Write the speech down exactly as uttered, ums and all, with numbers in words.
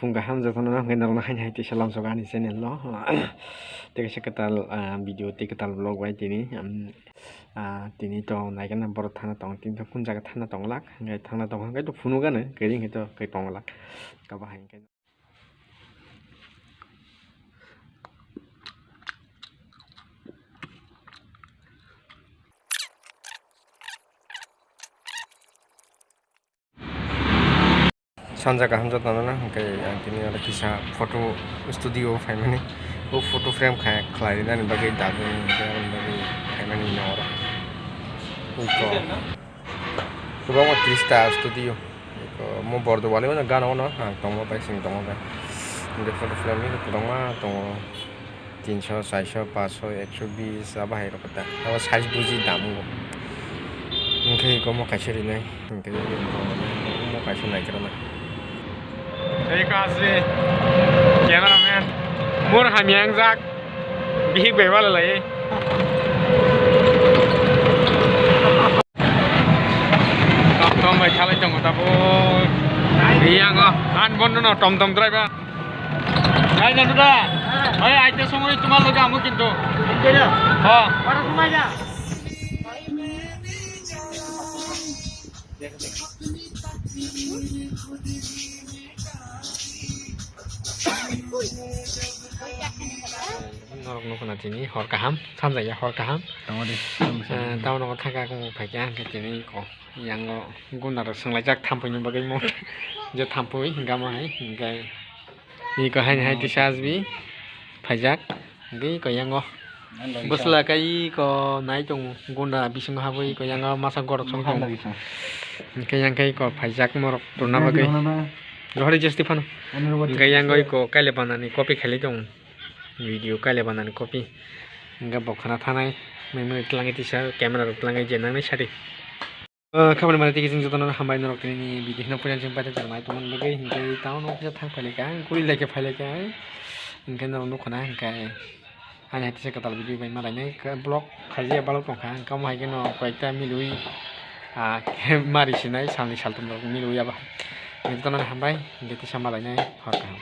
Phung kaham jotono, hwnkhe norokno haini hai tisa lamsogo ani channel o. Tei kaisa kwtal, ah, video tei kwtal vlog bai tini, um, ah, tini to naikhe na borok thana tongo, tini to kun jaga thana tongwlak, hwnkhe thangna tongkha hwnkhe to phunukgano, kairing khe to kai tongwlak. Abo hai hwnkhe. Sanja kaham jotono no, hwnkhe ang tini oro kisa photo studio o phaimani. O photo frame kha-, khlai rinani bagwi dabwi hwnkhe aboni bagwi phaimani no oro. Iko kwbangma tris ta studio. Iko mo bordo wali mano gana ono ang tongo bai sing tongo bai. Hwnkhe photo frame ni kwbangma tongo. Tinso, chairso, paanso, ekso bis, abo hai rok ta. Abo size buji dam wng. Hwnkhe iko mo kaisa rinai, hwnkhe iko mo kaisa naikrana. Tei kaisa cameraman, mor hamya wngjak, bihik bai wala lai. Tom tom bai khalai tongo tabuk. Yang o, an bondo no tom tom driver. Hai, Nanuda. Hai, aite songwi tuma loge amo kintu. Kintu na? Ha. Para sumai na. Norok nukuna tini hor kaham, sanjaya hor kaham. Tamo de. Eh, tamo nogo thaka kung phaikha, hwnkhe tini ko. Yango guna rok swnglaijak thampui ni bagwi mo. Je thampui hingka mo hai, hingkai. Iko haini hai tisa asbi phaijak. Hingke iko yango. Bwsla kai iko nai tongo. Gunda bisingo habwi iko yango masa gorok song tongo. Hingke yang kai iko phaijak morok turna bagwi. Rohori jesti phano. Hingke yango iko kaile banani copy khailai tongo. Video kaile banani copy. Hingke bo khana thanai. Mui mui twlangwi tisa camera rok twlangwi je nangnai sadi. Ah, khamani mani tiki chwng jotono hambai norok tini ni video hino puyan chwng paithak chwng nai tongmani bagwi hwnkhe town o kisa thang phailai kha ang kuri lai khe phailai kha ang hwnkhe norok nukho na hwnkhe ani hai tisa kwtal video bai malainai vlog khaijak balok tongkha ang kamo hai kheno koyekta milwi ah mari sinai salni salthum rok milwi abo hai jotono hambai hwnkhe tisa malainai hor kaham.